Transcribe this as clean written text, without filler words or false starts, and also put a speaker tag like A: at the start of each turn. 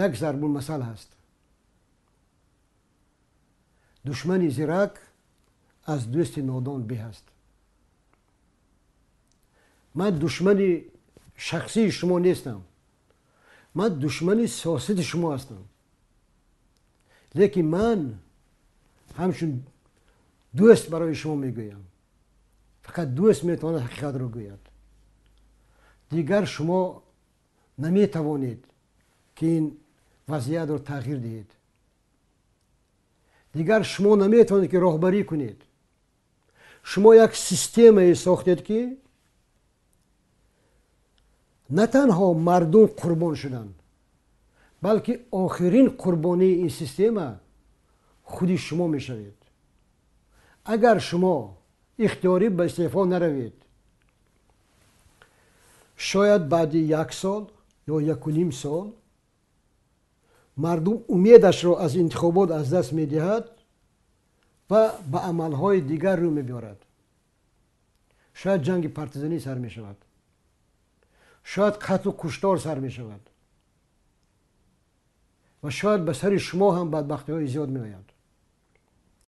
A: Як зарбулмасал ҳаст: душмани зирак аз дӯсти нодон беҳ аст. Ман душмани шахсии шумо нестам, ман душмани сиёсати шумо ҳастам, лекин ман ҳамчун дӯст барои шумо мегӯям. Фақат дӯст метавонад ҳақиқатро гӯяд. Дигар шумо наметавонед, ки ин вазъиятро тағйир диҳед. Дигар шумо наметавонед, ки роҳбарӣ кунед. Шумо як системае сохтед, ки на танҳо мардум қурбон шуданд, балки охирин қурбонии ин система худи шумо мешавед. Агар шумо ихтиёрӣ ба истеъфо наравед, шояд баъди як сол ё 1,5 сол мардум умедашро аз интихобот аз даст медиҳад ва ба амалҳои дигар рӯ мебиёрад. Шояд ҷанги партизанӣ сар мешавад, шояд қатлу куштор сар мешавад ва шояд ба сари шумо ҳам бадбахтиҳои зиёд меояд.